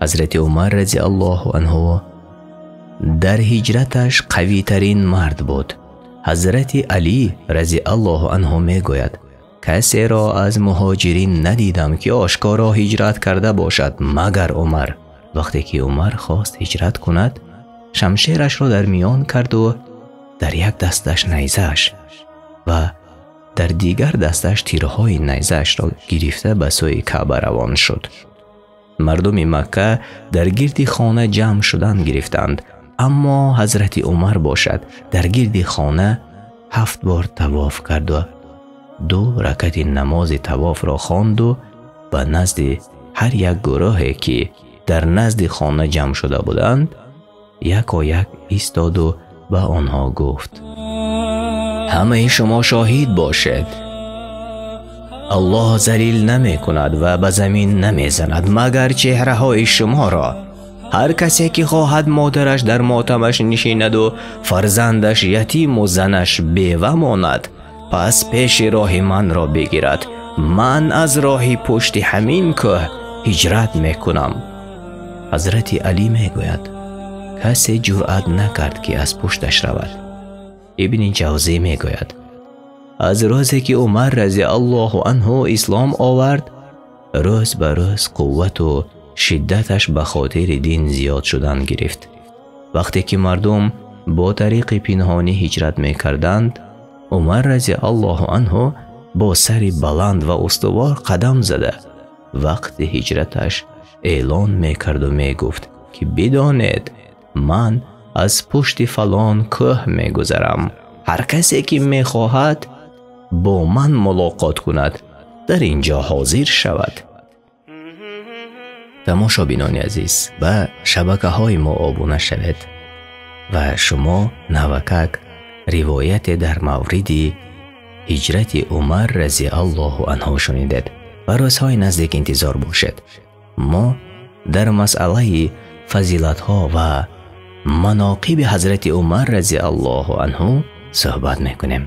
Ҳазрати Умар разияллоҳу анҳу дар ҳиҷраташ қавитарин мард буд. Ҳазрати Алӣ разияллоҳу анҳу мегӯяд: касеро аз муҳоҷирин надидам ки ошкоро ҳиҷрат карда бошад магар Умар. Вақте ки Умар хост ҳиҷрат кунад, шамшерашро дар миён кард ва дар як дасташ найзааш ва дар дигар дасташ тирҳои найзаашро гирифта ба сӯи Каъба равон шуд. Мардуми Макка дар гирди хона ҷамъ шудан гирифтанд, аммо Ҳазрати Умар бошад дар гирди хона 7 бор тавоф кард ва 2 ракати намози тавофро хонд ва ба назди ҳар як гурӯҳе ки дар назди хона ҷамъ шуда буданд якояк истод ва ба онҳо гуфт: ҳамаи шумо шоҳид бошед, Аллоҳ залил намекунад ва ба замин намезанад магар чеҳраҳои шуморо. Ҳар касе ки хоҳад модараш дар мотамаш нишинад ва фарзандаш ятим ва занаш бева монад, пас пеши роҳи манро бигирад. Ман аз роҳи пушти ҳамин кӯҳ ҳиҷрат мекунам. Ҳазрати Алӣ мегӯяд: касе ҷуръат накард ки аз пушташ равад. Ибни Ҷавзӣ мегӯяд: аз рӯзе ки Умар разияллоҳу анҳу ислом овард, рӯз ба рӯз қуввату шиддаташ ба хотири дин зиёд шудан гирифт. Вақте ки мардум бо тариқи пинҳонӣ ҳиҷрат мекарданд, Умар разияллоҳу анҳу бо сари баланд ва устувор қадам зада вақти ҳиҷраташ эълон мекард ва мегуфт ки бидонед, ман аз пушти фалон кӯҳ мегузарам. Ҳар касе ки мехоҳад бо ман мулоқот кунад, дар инҷо ҳозир шавад. Тамошобинони азиз, ба шабакаҳои мо обуна шавед ва шумо навакак ривояте дар мавриди ҳиҷрати Умар разияллоҳу анҳу шунидед. Ба рӯзҳои наздик интизор бошед. Мо дар масъалаи фазилатҳо ва маноқиби Ҳазрати Умар разияллоҳу анҳу суҳбат мекунем.